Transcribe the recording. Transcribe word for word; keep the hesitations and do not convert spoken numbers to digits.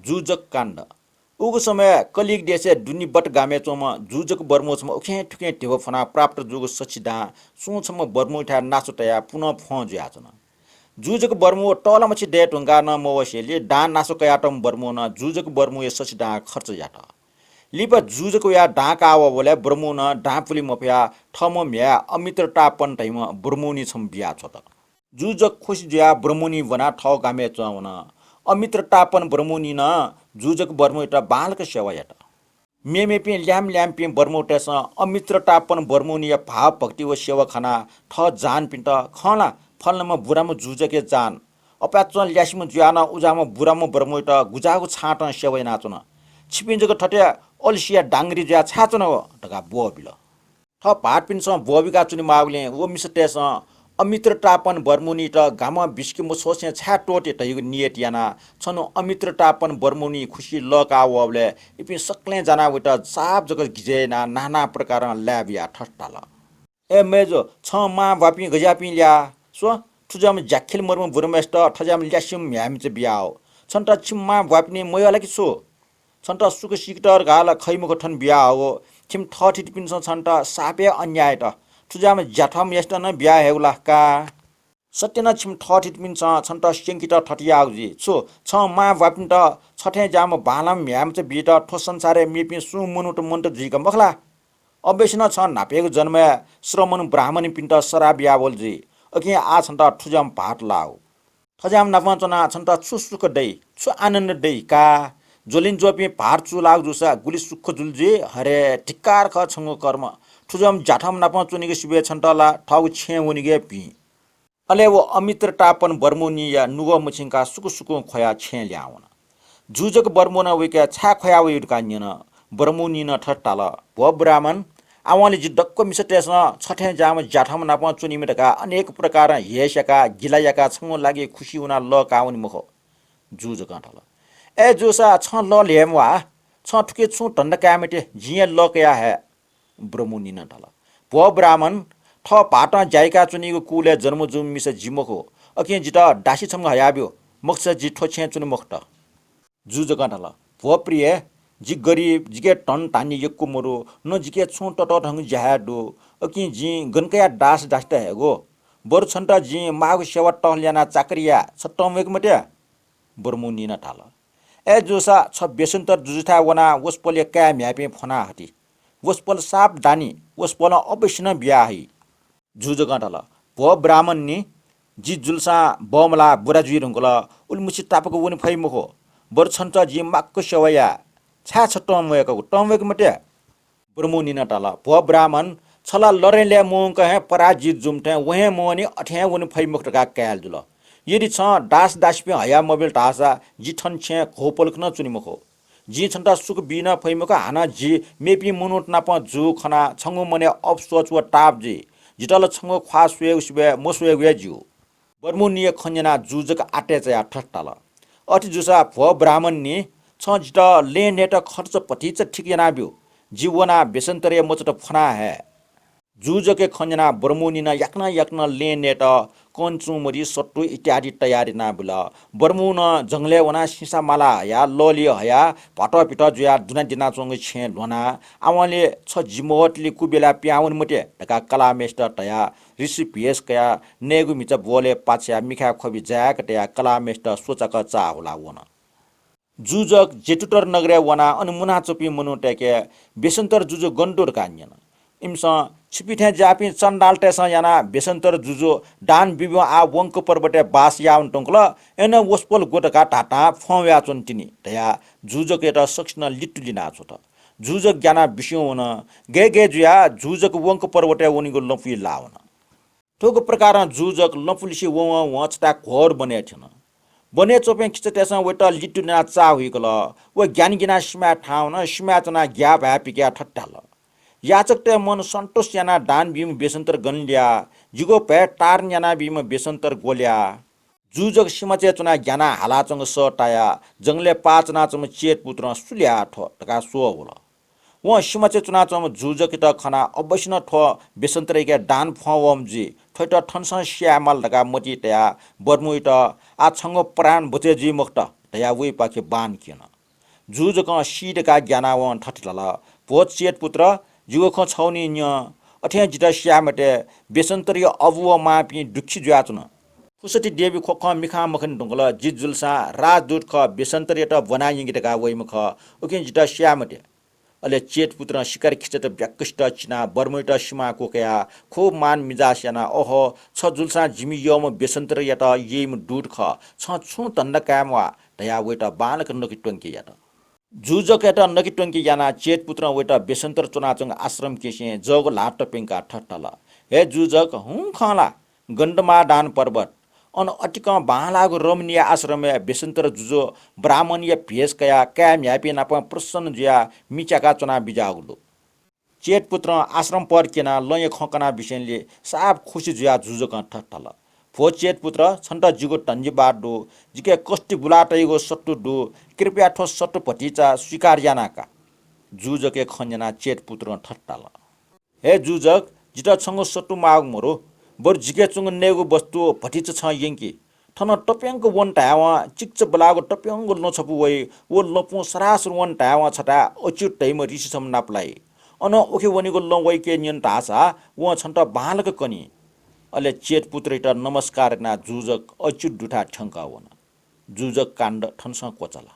जूजक काण्ड। उगु समय कलिग देशय् दुनिबट गामय् च्वंम्ह जूजक बर्मु छम्ह उखें थुखें धिबा फ्वनाः प्राप्त जूगु सछि दां सुं छम्ह बर्मुयाथाय् नासो तयाः पुनं फ्वं जुयाच्वन। जूजक बर्मु तःलामछि दये धुंकाः नं मवसेंलि दां नासो कयातःम्ह बर्मुं नं जूजक बर्मुया सछि दां खर्च यात। लिपा जूजक वयाः दां काः वःबलय् बर्मुं नं दां पुले मफयाः थःम्ह म्ह्याय् अमित्रतापन धइम्ह बर्मुनि छम्ह बियाछ्वत। जूजक खुसि जुयाः बर्मुनि ब्वनाः थःगु गामय् च्वंवन। अमित्रतापन बर्मुनिं नं जूजक बर्मुयात बांलाक सेवा यात। मेमेपिं ल्याय्म्ह ल्याय्म्हपिं बर्मुतय्सं अमित्रतापन बर्मुनिया भावभक्ति व सेवा खनाः थः जहानपिन्त, "खं ला, फलानाम्ह बुराम्ह जूजकया जहान अपाय्चं ल्यासेम्ह जुयाः नं उजाःम्ह बुराम्ह बर्मुयात गुजाःगु छाँटं सेवा यानाच्वन। छिपिं जक थथे अलसिया डांगरी जुयाः छाय् च्वन हो?" धकाः ब्वःबिल। थः भाःतपिन्सं ब्वःबिका च्वनेमाःगुलिं व मिसातय्सं अमित्रतापन बर्मुनित गामं बिसिके मछ्वसें छाय् त्वःते धइगु नियत यानाः छन्हु अमित्रतापन बर्मुनि खुसि लःकाः वःबलय् इपिं सकलें जानाः वयात साप जक गिजय् यानाः नाना प्रकारं लाय् बियाः थथे धाल, "ए मय्जु, छं मां ब्वापिं गज्याःपिं ल्याः? स्व, थुज्याःम्ह ज्याख्यलि मरुम्ह बुराम्हय्सित थज्याःम्ह ल्यासेम्ह म्ह्याय्मिचा बियाहःगु। छन्त छिमि मां ब्वापिनि मयः ला कि छु? छन्त सुख सीकेत धकाः ला खइ मखु थन बियाहःगु। छिमि थःथितिपिन्सं छन्त साप हे अन्याय यात। थुज्याःम्ह ज्याथम्हय्सित नं बियाहयेगु ला का? सत्य नं छिमि थःथितिपिन्सं छन्त स्यंकेत थथे याःगु जुइ। छु, छं मां ब्वापिन्त छथें ज्याःम्ह बांलाम्ह म्ह्याय्मिचा बीत थ्व संसारय् मेपिं सुं मनूत मन्त जुइक मखु ला? अवश्य नं छं न्हापायागु जन्मय् श्रमण ब्राह्मणपिन्त सराप याःवल जुइ। उकिं आः छन्त थुज्याःम्ह भाःत लाःगु। थज्याःम्ह नाप च्वनाः छन्त छु सुख दइ, छु आनन्द दइ का? ज्वलिं ज्वःपिं भाःत चूलाःगु जूसा गुलि सुख जुल जुइ। हरे, धिक्कार खः छंगु कर्म। थुज्याःम्ह ज्याथम्ह नाप च्वनीगु सिबय् छन्त ला थःगु छेँय् वनीगु हे भिं।" अले व अमित्रतापन बर्मुनिया नुगः मछिंकाः सुकुसुकुं ख्वयाः छेँय् ल्याहां वन। जूजक बर्मुं नं वय्कः छाय् ख्वयाः वयागु धकाः न्यन। बर्मुनिं नं थथे धाल, "भो ब्राह्मण, आवंलि जि दक्व मिसातय्सं छथें ज्याःम्ह ज्याथम्ह नाप च्वनीम्ह धकाः अनेक प्रकारं हेस याकाः गिला याकाः छंगु लागि खुसि वनाः लः काः वनी मखु।" जूजकं धाल, "अय् जूसा छं लः ल्ह्यये म्वाः, छं थुकी छुं धन्दा काये मते, जिं हे लः कयाः हये।" बर्मुनिं नं धाल, "भो ब्राह्मण, थः भाःतं ज्या याकाच्वनीगु कुलय् जन्म जूम्ह मिसा जि मखु, उकिं जितः दासी छम्ह हयाब्यु, मखुसा जि थ्व छेँय् च्वने मखुत।" जूजकं धाल, "भो प्रिय, जि गरिब, जिके धन धान्य यक्व मदु, न जिके छुं ततःधंगु ज्या हे दु, उकिं जिं गन कयाः दास दासीत हयेगु? बरु छन्त जिं माःगु सेवा टहल यानाः चाकरी याये, छ तं वय्के मते।" बर्मुनिं नं धाल, "अय् जूसा छ बेसन्तर जुजुथाय् वनाः वसपोलया काय् म्ह्याय्पिं फ्वना हति। वसपोल साप दानी, वसपोलं अवश्य नं बिया हइ।" जूजकं धाल, "भो ब्राह्मणनी, जि जुलसां बमलाः बुरा जुइ धुंकल, उलिमछि तापाक वने फइ मखु। बरु छन्त जिं माक्व सेवा याये। छाय् छ तं वय्कागु, तं वय्के मते?" बर्मुनिं नं धाल, "भो ब्राह्मण, छ ला लँय् ल्यये मवंक हे पराजित जूम्ह थें वहे मवनी, अथे हे वने फइ मखु धकाः कायेगु जुल। यदि छं दास दासीपिं हया मबिल धाःसा जि थन छेँय् घौपलख नं च्वने मखु। जिं छन्त सुख बी नं फइ मखु, हानं जि मेपिं मनूत नाप जू खनाः छंगु मनय् अपसोच व ताप जुइ। जितः ला छंगु ख्वाः स्वयेगु सिबय् मस्वयेगु हे ज्यू।" बर्मुनिया खँ न्यनाः जूजक आतय् चायाः थथे धाल, "अथे जूसा भो ब्राह्मणनी, छं जितः लँय् नयेत खर्च भतिचा ठीक यानाब्यु। जि वनाः बेसन्तरया मचात फ्वना हये।" जूजकया खँ न्यनाः बर्मुनिं नं याकनं याकनं लँय् नयेत कञ्चुमरि, सत्तु इत्यादि तयार यानाबिल। बर्मुं नं जंगलय् वनाः सिसा माला हयाः लःलिइ हयाः भ्वातःपितः जुयाः दुना द्यनाच्वंगु छेँय् ल्ह्वनाः आवंलि छ जिमवतले कुबेलाः पिहां वने मते धकाः कलाःम्हय्सित धयाः ऋषि भेष कयाः नयेगु म्हिचा ब्वहलय् पाछ्याः मिखाय् ख्वबि जाय्क तयाः कलाःम्हय्सित स्वचाक चाःहुलाः वन। जूजक जेतुतर नगरय् वनाः अन मुनाच्वंपिं मनूतय्के बेसन्तर जुजु गन दु धकाः न्यन। इमिसं, "छिपिं थें ज्याःपिं चण्डालतय्सं यानाः बेसन्तर जुजु दान बीब्यूं आः वंक पर्वतय् बास याः वने धुंकल, अय्नं वसपोल ग्व धकाः धाधां फ्वं वयाच्वन तिनि" धयाः जूजकयात सकसिनं लितुलिनाछ्वत। जूजक ग्यानाः बिस्युं वन, गय् गय् जुयाः जूजक वंक पर्वतय् वनीगु लँपुइ लाः वन। थुगु प्रकारं जूजक लँपुलिसे वंवं वं छता घोर वनय् थ्यन। वनय् च्वंपिं खिचातय्सं वयात लितुलिनाः चाःहुइकल। व ग्यानाः ग्यानाः सिमाय् थाहां वन, सिमाय् च्वनाः ग्याःभाय् पिकयाः थथे धाल, "याचकतय् मन सन्तोष यानाः दान बीम्ह बेसन्तर गन ल्याः, जिगु भय ताडन यानाबीम्ह बेसन्तर ग्व ल्याः?" जूजक सिमाचय् च्वनाः ग्यानाः हालाच्वंगु सः तायाः जंगलय् पाः च्वनाच्वंम्ह चेतपुत्रं सु ल्याः थ्व धकाः स्वः वल। वं सिमाचय् च्वनाच्वंम्ह जूजकयात खनाः अवश्य नं थ्व बेसन्तरयाके दान फ्वं वःम्ह जुइ, थ्वयात थनसं स्याये माल धकाः मतिइ तयाः बर्मुयात, "आः छंगु प्राण बचय् जुइ मखुत" धयाः वइपाखे बाण क्यन। जुजकं सी धकाः ग्यानावं थथे धाल, भो चेतपुत्र, जिगु खँ छौ नि न्यँ। अथें जितः स्याये मते, बेसन्तरया अबु व मांपिं दुःखी जुयाच्वन। फुसती देवी ख्वखं मिखां मखने धुंकल, जि जुलसां राजदूत खः, बेसन्तरयात ब्वना यंके धकाः वइम्ह खः, उकिं जितः स्याये मते। अले चेतपुत्रं शिकार खिचात ब्याक्कसित चिनाः बर्मयात सिमां क्वकयाः खुब मान मिजास यानाः, ओहो, छ जुलसां जिमि यःम्ह बेसन्तरयात यइम्ह दूत खः, छं छुं धन्दा काये म्वाः धयाः वयात बांलाक नके त्वंके यात। जुजकयात नके त्वंके यानाः चेतपुत्रं वयात बेसन्तर च्वनाच्वंगु आश्रमकेहेँसें जःगु ल्हाः तप्यंकाः थथे धाल, हे जुजक, हुँ खं ला, गन्धमादान पर्वत, अन अतिकं बांलाःगु रमणीय आश्रमय् बेसन्तर जुजु ब्राह्मणया भेष कयाः काय् म्ह्याय्‌पिं नाप प्रसन्न जुयाः मि च्याका च्वना बिज्याःगु दु। चेतपुत्रं आश्रम पद क्यनाः लँया खँ कना बिसेंलि साप खुसी जुयाः जुजकं थथे धाल, भो चेतपुत्र, छन्त जिगु धन्यवाद दु। जिके कष्टि बुला तयागु शत्रु दु। कृपया थ्व शत्रु भतिचा स्वीकार याना का। जुजकया खँ न्यनाः चेतपुत्रं थथे धाल, हे जुजक, जितः छंगु शत्रु माःगु मरु, बरु जिके च्वंगु नयेगु वस्तु भतिचा छं यंकि। थन तप्यंक वन धायेवं चिकिचा बुलाःगु तप्यंगु लँ छपु वइ। व लँपुं सरासर वन धायेवं छथाय् अच्युत धइम्ह ऋषि छम्ह नापलाइ। अनं उखे वनीगु लँ वइके न्यन धाःसा वं छन्त बांलाक कनी। अले चेतपुत्रयात नमस्कार यानाः जुजक अच्युत दुथाय् थ्यंकः वन। जुजक काण्ड थनसं क्वचाल।